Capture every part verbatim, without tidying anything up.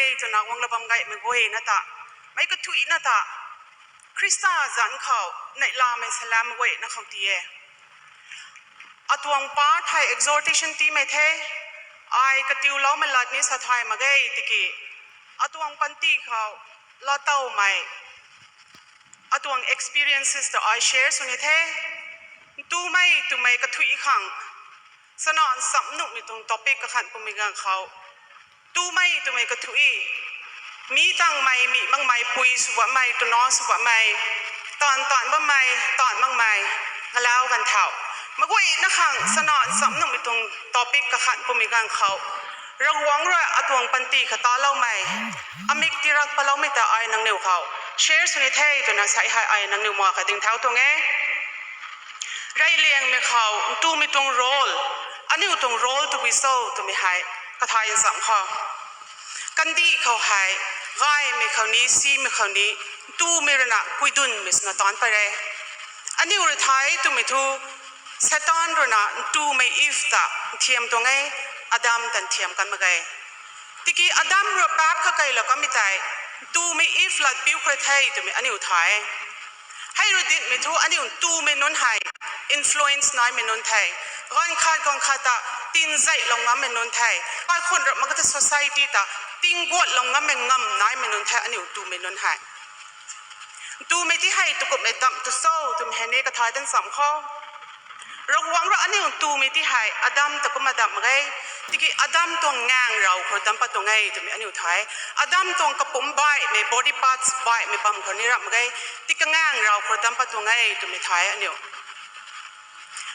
Ei twna guang la bam gaymei guayna ta, meic kathuicna ta, Khrista zanc khou neihlamei salam guayna khou ti e. Atuang pa thei exhortation tiimei the, ai katiuloumei lat ni sa thay mak ge tiki, atuang panty khou laatowmei, atuang experiences ta ai share sw ni the. Ntumei twmei kathuic khang, sana nchamc nuhmei tuang topic kakhan pumei ganv khou, ntumei twmei kathuic, mi tangmei, mi makmei, pui sw bammei, twna sw bammei, taanv taanv bammei, taanv makmei, galau ganv thau, meic guayna khang sana nchamc nuhmei tuang topic kakhan pumei ganv khou, Ravguangc rui atuang panty khou taloumei, amik tirak paloumei ta ai nangniw khou share sw ni the twna sa hei ai nangniw ma kha ding thau tuang e. Reyliangmei khou ntumei tuang role, aniu tuang role tabui cho twmei hei kathay nchamc khou, kandih khou hei gaymei khou ni, simei khou ni, ntumei rui na kuidunmei swna taanc pat re. Aniu rui thay twmei thu, Satan rui na ntumei Eve ta nthiam tuang e, Adam ta nthiam kan mak ge. Tiki Adam rui paap kha keylou kanmei tei, ntumei Eve lat piu khou rui the twmei aniu thay. Hei rui dinhmei thu aniu ntumei nunc hei influence naimei nunc the. Ganv khat ganv khat ta tinzeihlou ngammei nunc the. Kaikhunh rap mak kata society ta tingguatlou ngammei ngam naimei nunc the aniu ntumei nunc hei. Ntumei ti hei takumhmei damh tu cho twmei hei ni kathay tan nchamc khou, Ravguangc rui aniu ntumei ti hei Adam ta kumna damh mak ge. Tiki Adam tuang ngaeng rau khou rui damh pat tuang e twmei aniu thay. Adam tuang kapumc baihmei, body parts baihmei bam khou ni ramh mak ge. Tiki ngaeng rau khou rui damh pat tuang e twmei thay aniu.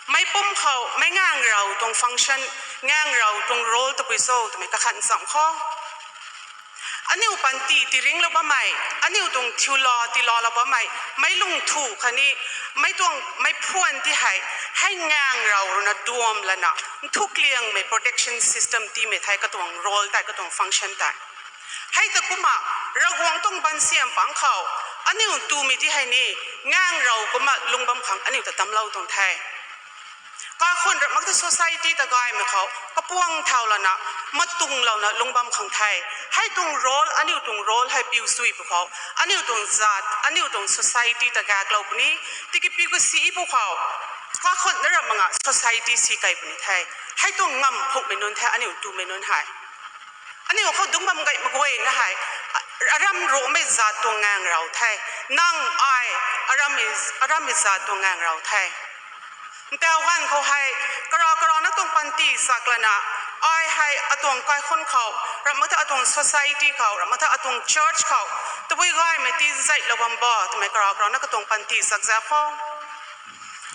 Meic pumc khou meic ngaeng rau tuang function, ngaeng rau tuang role tabui cho twmei kakhan nchamc khou, aniu panty tiringlou bammei, aniu tuang thiu la tilalou bammei, meic lung thu khatni meic tuang meic phuan ti hei, hei ngaeng rau rui na duam lana nthuk liangmei protection system tiimei thei katuang role tei, katuang function tei. Hei ta kumna, Ravguangc tuang bansiam pang khou, aniu ntumei ti hei ni, ngaeng rau kumna lungc bam khang aniu ta damclou tuang the. Kaikhunh rap mak ta society ta gaymei khou kapuang thau lana, matunglouna lungc bam khang the. Hei tuang role, aniu tuang role hei piu sui pw khou, aniu tuang zat, aniu tuang society ta gaeklou puni, tiki piu kasi pw khou, kaikhunh na rap mak nga society si kei puni the. Hei tuang ngamv phukmei nunc the, aniu ntumei nunc hei. Aniu khou dungc bam gay mak guayna hei, aram ruhmei zat tuang ngaeng rau the. Nang ai, aram, arammei zat tuang ngaeng rau the. Ntau ganv khou hei, kara karana tuang panty sak lana, ai hei atuang kaikhunh khou, rap mak ta atuang society khou, rap mak ta atuang church khou, tabui gaymei tinzeilou bam bo twmei kara karana katuang panty sak zat khou,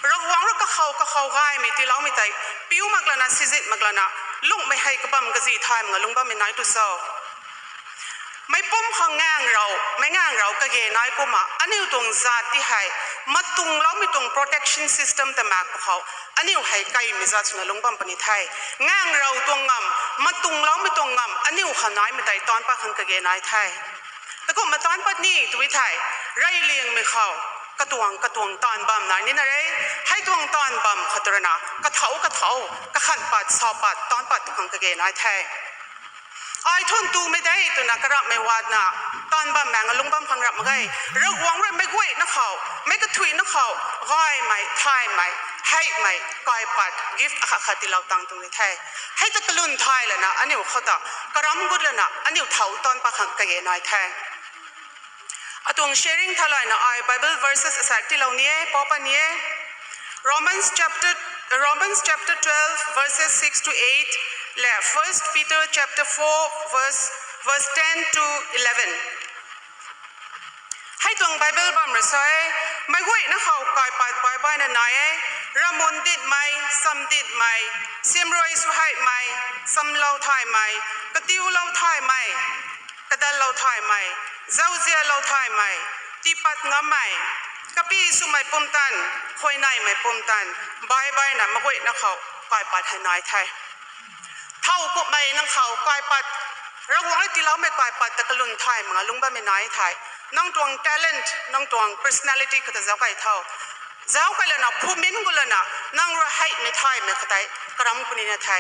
Ravguangc rui kakhou kakhou gaymei tiiloumei tei, piu mak lana, sizin mak lana, lungmei hei kabam kazi thay mak nga lungc bammei nai tu cho. Meic pumc khang ngaeng rau, meic ngaeng rau kage nai kumna, aniu tuang zat ti hei, matungloumei tuang protection system ta mak pw khou, aniu hei kaimei zat swna lungc bam puni the. Ngaeng rau tuang ngamv, matungloumei tuang ngamv, aniu khou naimei tei taanc pat khang kage nai the. Takumhna taanc pat ni tw thei, reyliangmei khou, katuang, katuang taanv bam nai nina re, hei tuang taanv bam khou tu rana, kathau, kathau, kakhan pat, sa pat, taanc pat tu khang kage nai the. Ai thu ntumei de twna karapmei watna, taanv bam mak nga lungc bam khang rap mak ge, Ravguangc rui meic guayna khou, meic kathuicna khou, gaymei, thaymei, heimei, kaipat, gift akhat khat tiilou tang tuang ni the. Hei ta kalun thay lana, aniu khou ta, karam gut lana, aniu thau taanc pat khang kage nai the. Atuang sharing thau layna ai Bible verses asak tiilou ni e, pou pat ni e. Romans chapter, Romans chapter twelve, verses six to eight, le First Peter chapter four, verse, verse ten to eleven. Hei tuang Bible bam rui sa e, meic guayna khou kaipat baih baihna nai e, ramun ditmei, sam ditmei, siamruai sw heimei, samlou thaymei, katiulou thaymei, kadatlou thaymei, zauzianlou thaymei, tiipat ngammei, kapy swmei pumtan, khuayneymei pumtan, baih baihna meic guayna khou kaipat hei nai the. Thau kummei nang khou kaipat, Ravguangc rui tiiloumei kaipat ta kalun thay mak nga lungc bammei nai the. Nang tuang talent, nang tuang personality kata zauc kei tho. Zauc kei lana, phumin gu lana, nang rui heimei thaymei khatei karam puni na the.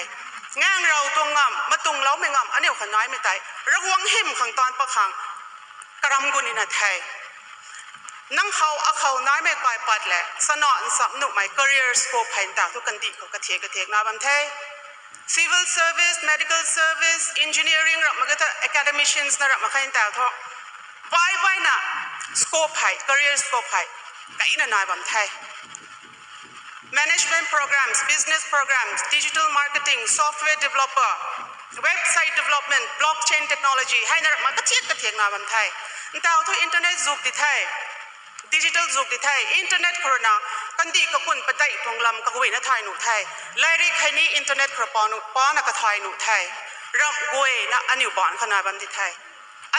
Ngang rau tuang ngam, matungloumei ngam, aniu khou naimei tei Ravguangc hym khang taanc pat khang karam gut nina the. Nang khou akhou naimei kaipat le sana nchamc nuhmei career scope hei ntaw thu kandih khou kathek kathek na bam the. Civil service, medical service, engineering ramh mak ge the, academicians na ramh mak khe ntaw thu. Baih baihna scope hei, career scope hei kaina nai bam the. Management programs, business programs, digital marketing, software developer, website development, blockchain technology, hei na ramh mak kathek kathek na bam the. Ntaw thu internet zuk di the, digital zuk di the, internet khou rui na kandih kakun padeih tuang lam kaguayna thay nuh the. Lairik hei ni internet khou rui pa nu, pana kathay nuh the. Ramh guayna aniu baanc khou nai bam di the.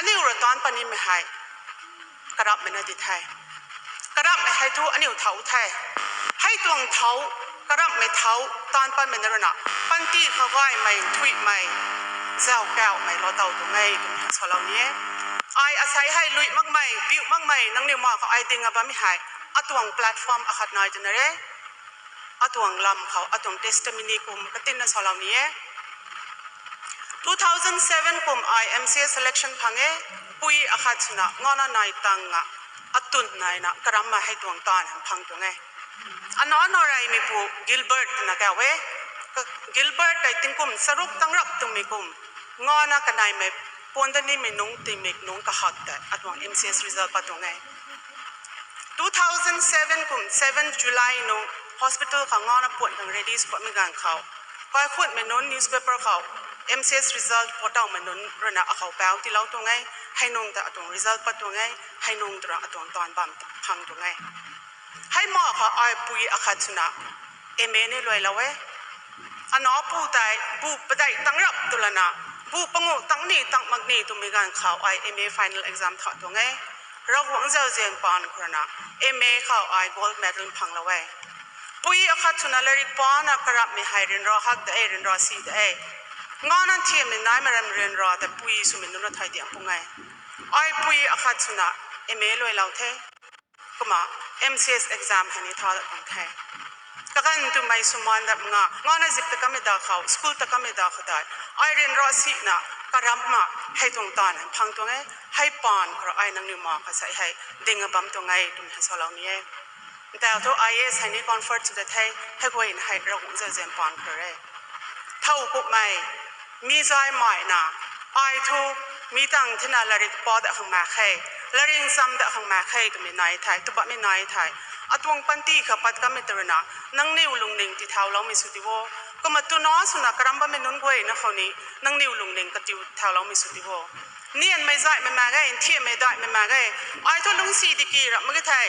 Aniu rui taanc pat nimei hei karamhmei na di the. Karamhmei hei thu aniu thau the. Hei tuang thau, karamhmei thau taanc patmei na rui na panty khou gaymei, thuihmei, zau kauhmei lou taw tuang e twmei salou ni e. Ai asei hei lui makmei, biu makmei, nangniw ma khou ai ding a bammei hei atuang platform akhat nai twna re. Atuang lam khou, atuang testimony kum katinna salou ni e. Two thousand seven kum ai M C S selection phang e, pui akhat swna ngana nai tang a, atun naina karamna hei tuang taanv phang tuang e. Ana ana reymeipu Gilbert twna kauc e. Ka-, Gilbert tei tingkum charuk tang rap twmei kum, ngana kaneimei puan da nimei nungc tingmik nungc kahak tei atuang M C S result pat tuang e. Two thousand seven kum seven July nung hospital khou ngana puan khang ready sw patmei ganv khou, kaikhunhmei nunc newspaper khou M C S result pat towmei nunc rui na akhou pau tiilou tuang e, hei nungc ta atuang result pat tuang e, hei nungc twra atuang taanv bam phang tuang e. Hei ma khou ai pui akhat swna M A ni luailou e. Ana pu tei bu padeih tang rap tw lana, bu panguh tang ni tang mak ni twmei ganv khou ai M A final exam tha tuang e. Ravguangc zauzian paan khou rui na M A khou ai gold medal phanglou e. Pui akhat swna lairik pana karamhmei hei ryanra hak de, ryanra si de. Ngana thiammei naimei ram ryanra ta pui swmei nunc na thay diang pung e. Ai pui akhat swna M A luailou the. Kumna M C S exam hei ni tha dat tuang the. Kaganv twmei swmaan dat nga, ngana zip ta kamei da khou, school ta kamei da khou tei, ai ryanra sina karamna hei tuang taanv phang tuang e, hei paan khou rui ai nangniw ma khou sei hei ding a bam tuang e twmei hei salou ni e. Ntaw thu I A S hei ni convert sw da the, hei guayna hei Ravguangc zauzian paan khou e. Thow kumhmei, mi zay maina, ai thu mi tang thina lairik pa dat khang mak khe, lairik cham dat khang mak khe twmei nai the, tw bammei nai the. Atuang panty khou pat kamei ta rui na, nangniw lungning tithauloumei sw di o. Kumna twna swna karam bammei nunc guayna khou ni, nangniw lungning katiu thauloumei sw di o. Nianmei zaihmei mak ge, nthiammei daihmei mak ge, ai thu lungcsi di ki rap mak ge the.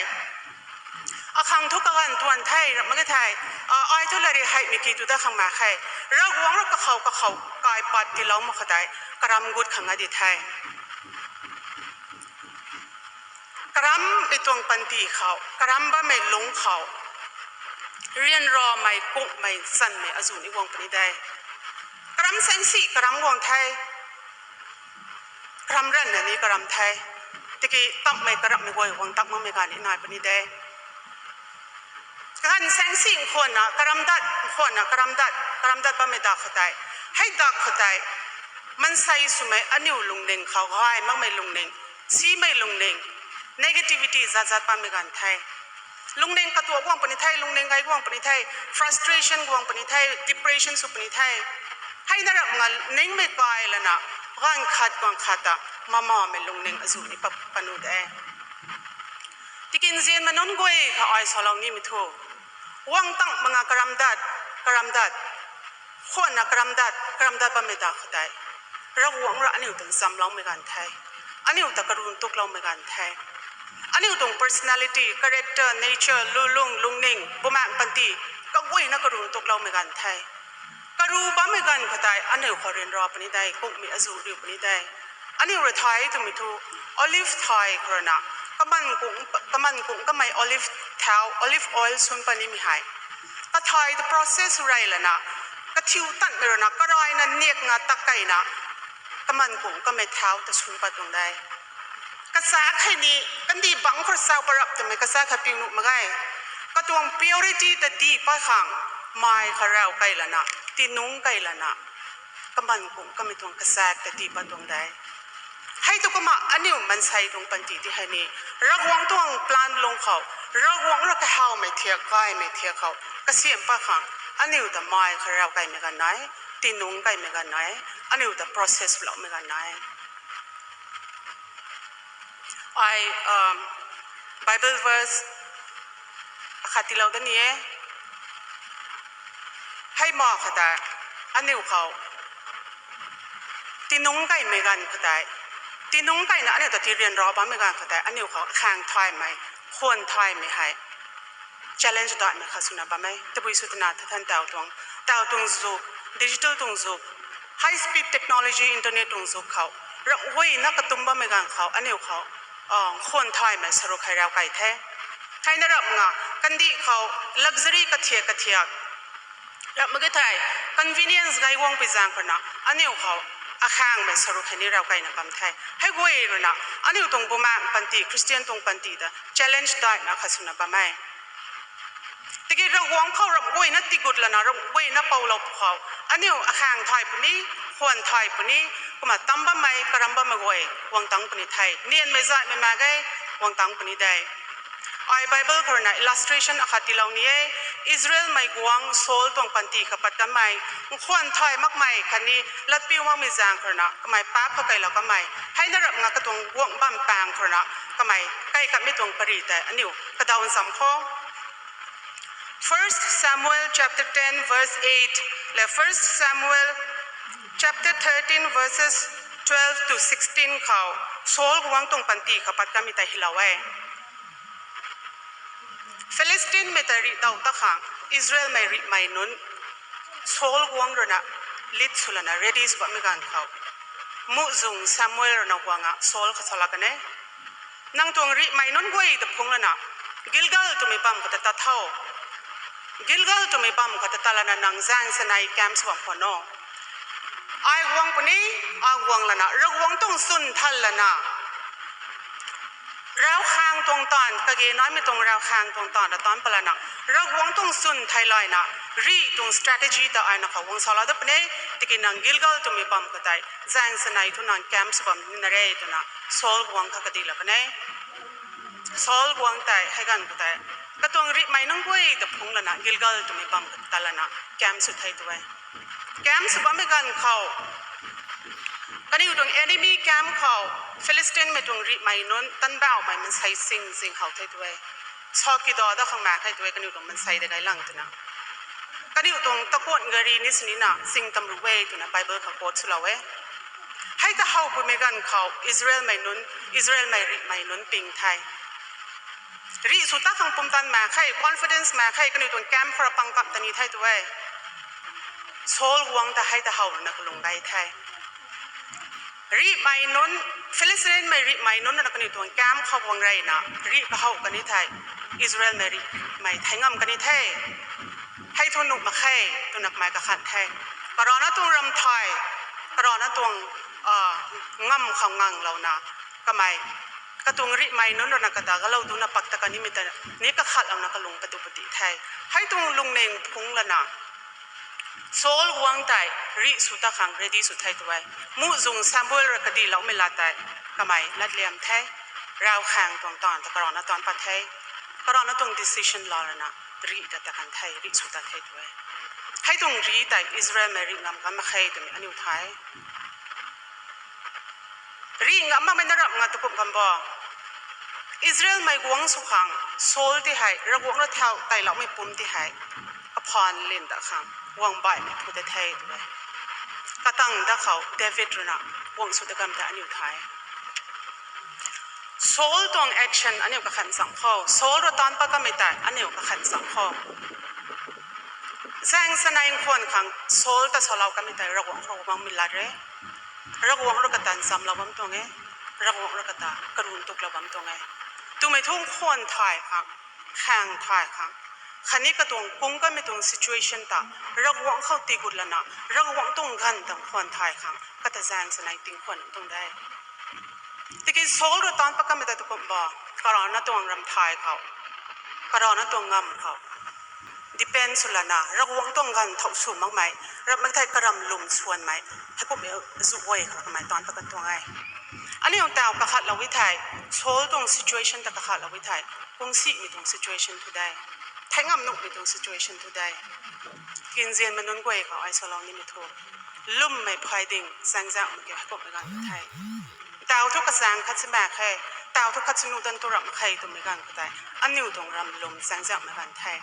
Akhang thu kaganv tuan the rap mak ge the. A, ai thu lairik heimei ki tu dat khang mak khe. Ravguangc rui kakhou kakhou kaipat tiilou mak khou tei, karam gut khang a di the. Karam mei tuang panty khou, karam bammei lungc khou, ryanramei, kungmei, chanmei azuh ni guang puni de. Karam saengsi karam guang the. Karam ranvna ni karam the. Tiki tammei karamhmei guay guang tak makmei ganv ni nai puni de. Kaganv saengsi khwanna karam dat, khwanna karam dat, karam dat bammei dak khou tei, hei dak khou tei, maansei swmei aniu lungning khou gay makmei lungning, simei lungning, negativity zat zat bammei ganv the. Lungning katuak guang puni the, lungning gay guang puni the, frustration guang puni the, depression sw puni the. Hei na rap nga ningmei kai lana, ganv khat guang khat ta, mamamei lungning azuh ni pa, panu de. Tiki nzianmei nunc guay khou ai salou nimei thu, guang tang mak nga karam dat, karam dat, khwanna karam dat, karam dat bammei dak khou tei, Ravguangc rui aniu ta nchamloumei ganv the, aniu ta karun tukloumei ganv the. Aniu tuang personality, character, nature, lulung, lungning, bumaengc panty, kaguayna karun tukloumei ganv the. Karu bammei ganv khou tei aniu khou ryanra puni de, kungmei azuh riu puni de. Aniu rui thay twmei thu, olive thay khou rui na, kaman kung, kaman kung kamei olive thau, olive oil swn pat nimei hei, kathay ta process rey lana, kathiu tanmei rui na, karayna niak nga tak keyna, kaman kung kamei thau ta swn pat tuang de. Kachaek hei ni, kandih bangc khou sau parap twmei kachaek khat piu nuh mak ge. Katuang purity ta dih pat khang, mei khou rau key lana, tinungc key lana, kaman kum kamei tuang kazak ta tii pat tuang de. Hei tu kumna aniu maansei tuang panty ti hei ni, Ravguangc tuang plan lung khou, Ravguangc rui kahawmei thiak, gaymei thiak khou kasiam pat khang, aniu ta mai kha rav kaimei ganv nai, tinungc kaimei ganv nai, aniu ta process loumei ganv nai. Ai Bible verse akhat tiilou da ni e. Hei ma kha tei, aniu khou tinungc kaimei ganv khou tei, tinungc kaina aniu ta tii ryanra bammei ganv khou tei, aniu khou khaeng thaymei, khwan thaymei hei challenge datmei khat swna bam e. Tabui sw twna tha than taw tuang, taw tuang zuk, digital tuang zuk, high speed technology, internet tuang zuk khou, ramh guayna katum bammei ganv khou, aniu khou khwan thaymei saruk hei rav kai the. Theina ramh nga, kandih khou luxury kathiak kathiak, ramh mak ge thei, convenience gay guangpui zaeng khou na, aniu khou akhaengmei saruk hei ni rav kaina bam the. Hei guay rui na, aniu tuang bumaengh panty, Christian tuang panty ta challenge daina khat swna bam e. Tiki Ravguangc khou ramh guayna tiigut lana, ramh guayna poulou pwkhou, aniu akhaeng thay puni, khwan thay puni, kumna tam bammei, karam bammei guay guang tang puni the, nianmei zaihmei mak ge, guang tang puni de. Ai Bible khou rui na illustration akhat tiilou ni e. Israelmei guangc Saul tuang panty kha pat kanmei, nkhwan thay makmei khatni latpiu makmei zaeng khou rui na kamei paap kha kailou kanmei, heina ramh nga katuang guangc bam paeng khou rui na kamei kai kanmei tuang pary tei aniu kadaw ncham kho. First Samuel chapter ten verse eight le First Samuel chapter thirteen verses twelve to sixteen khou Saul guangc tuang panty kha pat kanmei tei hilou e. Philistinemei ta rih daw ta khang Israelmei rihmei nunc Saul guangc rui na lead sw lana ready sw bammei ganv khou, muhzwng Samuel rui na guang a Saul kha salou kan e, nang tuang rihmei nunc guay ta phungc lana Gilgal twmei bam khou ta tat tho. Gilgal twmei bam khou ta tat lana nang zaeng sanei camp sw bam khwan o. Ai guang puni, ai guang lana Ravguangc tuang chwn than lana, ravkhaeng tuang taanv, kage naimei tuang ravkhaeng tuang taanv ta taanc pat lana, Ravguangc tuang chwn thei layna, rih tuang strategy ta ai na khou guang salou dat puni. Tiki nang Gilgal twmei bam khou tei zaeng sanei thu nang camp sw bam nina re twna Saul guangc kha kadih lou kan e. Saul guangc tei hei ganv khou tei katuang rihmei nunc guay ta phungc lana Gilgal twmei bam khou ta tat lana camp sw the tu e. Camp sw bammei ganv khou, kaniw tuang enemy camp khou Philistinemei tuang rihmei nunc tanbauhmei maansei sing zing how the tu e. Sa kidaw dat khang mak the tu e, kaniw tuang maansei ta gay lang twna, kaniw tuang takuanh gari ni sinina sing tam ru e twna Bible khou quote swlou e. Hei ta how pumei ganv khou Israelmei nunc, Israelmei rihmei nunc ping the. Rih sw ta khang pumtan mak khe, confidence mak khe, kaniw tuang camp khou rui pang kam ta ni the tu e. Saul guangc ta hei ta how rui na kalung gay the. Rihmei nunc, Philistinemei rihmei nunc rui na kaniw tuang camp khou guang reyna rih kahow kan ni the. Israelmei rihmei thei ngam kan ni the. Hei thu nuh mak khe twna kamei kakhan the. Karana tuang ramthai, karana tuang ngam khou nganglouna kamei, katuang rihmei nunc rui na kata galou duna pak ta kan nimei ta ni kakhatlouna kalung katu pati the. Hei tuang lungning phungc lana Saul guangc tei rih sw ta khang ready sw the tu e. Muhzwng Samuel rui kadihloumei lat tei kamei latliam the. Ravkhaeng tuang taanv ta karana taanc pat the. Karana tuang decision lou lana rih ta ta kan the, rih sw ta the tu e. Hei tuang rih tei Israelmei rih ngam kan mak khe twmei aniu thay. Rih ngam makmei na ramh nga tu kum kan bo. Israelmei guangc sw khang Saul ti hei Ravguangc rui thau teiloumei pumc ti hei kaphaan lin dat khang guang baihmei phu ta the tu e. Katang dat khou David rui na guangc sw ta kam ta aniu thay. Saul tuang action aniu kakhan cham kho, Saul rui taanc pat kamei tei aniu kakhan cham kho. Zaeng sanei nkhwan khang Saul ta salou kamei tei Ravguangc khou bangmei lat re. Ravguangc rui kata nchamlou bam tuang e. Ravguangc rui kata karun tuklou bam tuang e. Twmei thu nkhwan thay khang, khaeng thay khang, khatni katuang kung kamei tuang situation ta Ravguangc khou tiigut lana Ravguangc tuang ganv ta nkhwan thay khang kata zaeng sanei tingkhwan tuang de. Tiki Saul rui taanc pat kamei ta tu kum bo, karana tuang ramthai khou, karana tuang ngam khou depend sw lana, Ravguangc tuang ganv thow sw makmei, ramhmei thei karam lwm swanmei, heikumhmei zu guay khou kamei taanv pat kan tuang e. Aniu taw kakhatlou e thei, Saul tuang situation ta kakhatlou e thei, kungsimei tuang situation thu de, thei ngam nuhmei tuang situation thu de, kinzianmei nunc guay khou ai salou nimei thu, lwmmei phay ding chaengzauhmei kiu heikumhmei ganv the. Taw thu kachaeng khat si mak khe, taw thu khat si nuh dan tu ramh mak khe twmei ganv khou tei, aniu tuang ram lwm chaengzauhmei ganv the.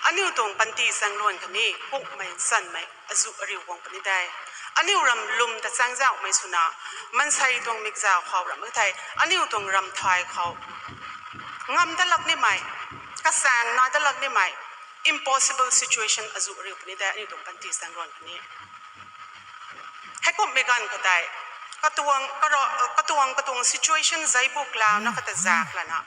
Aniu tuang panty chaengluan khatni kukmei nchanmei azu ariu guang puni de. Aniu ram lwm ta chaengzauhmei swna, maansei tuang mikzau khou ramh mak thei, aniu tuang ram thay khou ngam dat lak nimei, kachaeng nai dat lak nimei, impossible situation azu ariu puni de aniu tuang panty chaengluan khatni. Heikumhmei ganv khou tei, katuang, katuang, katuang situation zeibu kalauna kata zak lana,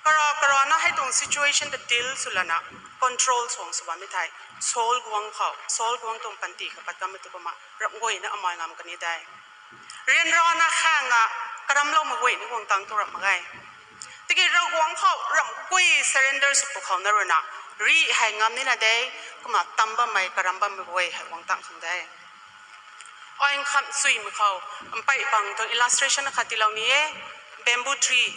kara karana hei tuang situation ta deal sw lana, control suang sw bammei thei, Saul guang khou, Saul guang tuang panty khou pat kanmei tu kumna ramh guayna amai ngam kani de. Ryanrana khangna karamloumei guay ni guang tang tu ramh mak ge. Tiki Ravguangc khou ramh guay surrender sw pw khou na ruina, rih hei ngam nina de, kumna tam bammei karam bammei guay hei guang tang khang de. Ai nkhamh chuimei khou, mpeyh bang tuang illustration akhat tiilou ni e, bamboo tree,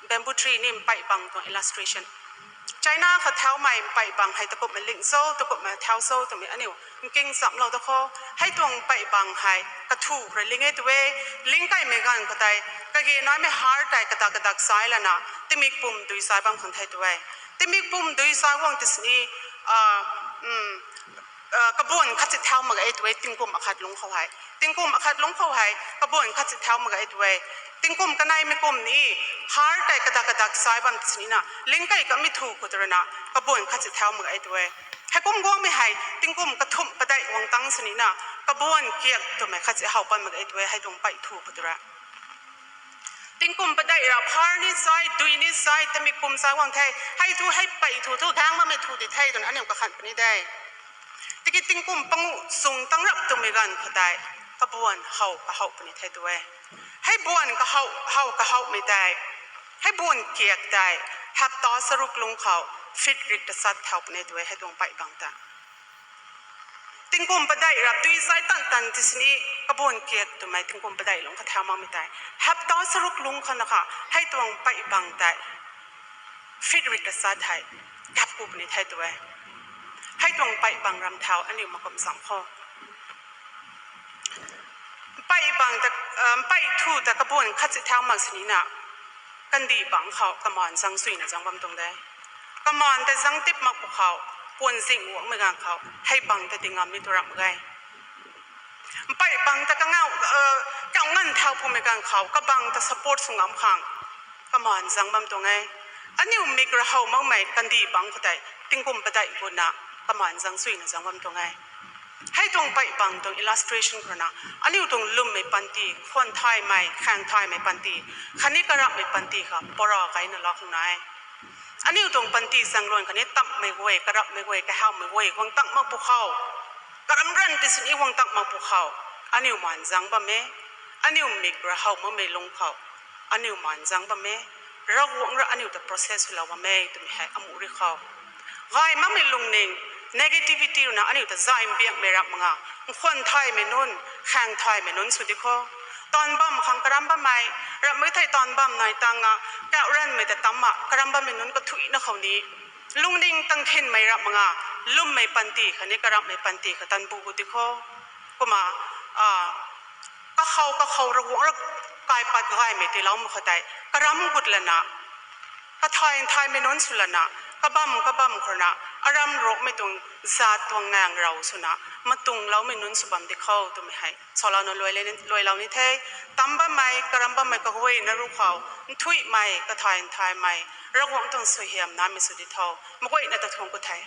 bamboo tree ni mpeyh bang tuang illustration. China khou thaumei mpeyh bang hei takumhmei ling cho, takumhmei thau cho twmei aniu nking chamlou da kho. Hei tuang mpeyh bang hei kathu rui ling e tu e, ling kaimei ganv khou tei, kage naimei har tei kadak kadak chai lana, tingmik pum dui chai bam khang the tu e. Tingmik pum dui chai guang ti sini, kabuan khat si thau mak ge tu e, tingkum akhat lungc khou hei. Tingkum akhat lungc khou hei, kabuan khat si thau mak ge tu e. Tingkum kaneimei kum ni, har tei kadak kadak chai bam ti sini na, ling kai kamei thu khou tu ruina, kabuan khat si thau mak ge tu e. Heikum guangmei hei, tingkum kathumh padeih guang tang sini na, kabuan kiak twmei khat si how pan mak ge tu e, hei tuang mpeyh thu khou tu ra. Tingkum padeih rap har ni chai, dui ni chai, tingmik pum chai guang the, hei thu, hei mpeyh thu, thu gaeng bammei thu di the, twna aniu kakhan puni de. Tiki tingkum panguh sung tang rap twmei ganv khou tei, kabuan how kahowh puni the tu e. Hei buan kahow, how kahowhmei tei, hei buan kiak tei, hapta charuk lungc khou, feet rik tachat thau puni tu e, hei tuang mpeyh bang ta. Tingkum padeih rap dui chai tan tan ti sini, kabuan kiak twmei tingkum padeih lungc kha thau makmei tei, hapta charuk lungc khou na kha, hei tuang mpeyh bang tei, feet rik tachat hei, kap ku puni the tu e. Hei tuang mpeyh bang ram thau aniu makum cham kho. Mpeyh bang ta, mpeyh thu ta kabuan khat si thau mak sini na, kandih bang khou kamaan zang suina zang bam tuang de. Kamaan ta zang tip mak pw khou, puan zing guangmei ganv khou, hei bang ta di ngam ni tu ramh ge. Mpeyh bang ta kangau, kau nganv thau pumei ganv khou, kabang ta support sw ngam khang, kamaan zang bam tuang e. Aniu mik rui how makmei kandih bang khou tei, tingkum padeih guna, kamaan zang suina zang bam tuang e. Hei tuang mpeyh bang tuang illustration khou na, aniu tuang lwmmei panty, khwan thaymei, khaeng thaymei panty, khatni karamhmei panty kha, pora kaina lak khang na e. Aniu tuang panty chaengluan khatni tamhmei guay, karamhmei guay, kahawmei guay, guang tang mak pw khou. Karam ran ti sini guang tang mak pw khou. Aniu maan zang bam e, aniu mik rui how makmei lungc khou. Aniu maan zang bam e, Ravguangc rui aniu ta process swlou bam e twmei hei amuh ri khou. Gay makmei lungning, negativity rui na aniu ta zay mbiakmei rap mak nga, nkhwan thaymei nunc, khaeng thaymei nunc sw di kho. Taanv bam khang karam bammei, ramhmei thei taanv bam nai tang a, kauh ranmei ta tam a, karam bammei nunc kathuina khou ni, lungning tang khinmei rap mak nga, lwmmei panty khatni karamhmei panty kha tan bu gu di kho. Kumna, kakhou kakhou Ravguangc rui kaipat gaymei tiilou mak khou tei, karam gut lana, kathay nthaymei nunc sw lana, kabam kabam khou rui na, aram ruakmei tuang zat tuang ngang rau swna, matungloumei nunc sw bam di kho twmei hei salouna luailou ni the. Tam bammei, karam bammei kaguayna ru khou, nthuihmei, kathay nthaymei, Ravguangc tuang suaihiam namei sw di tho, maguayna ta thuang ku the.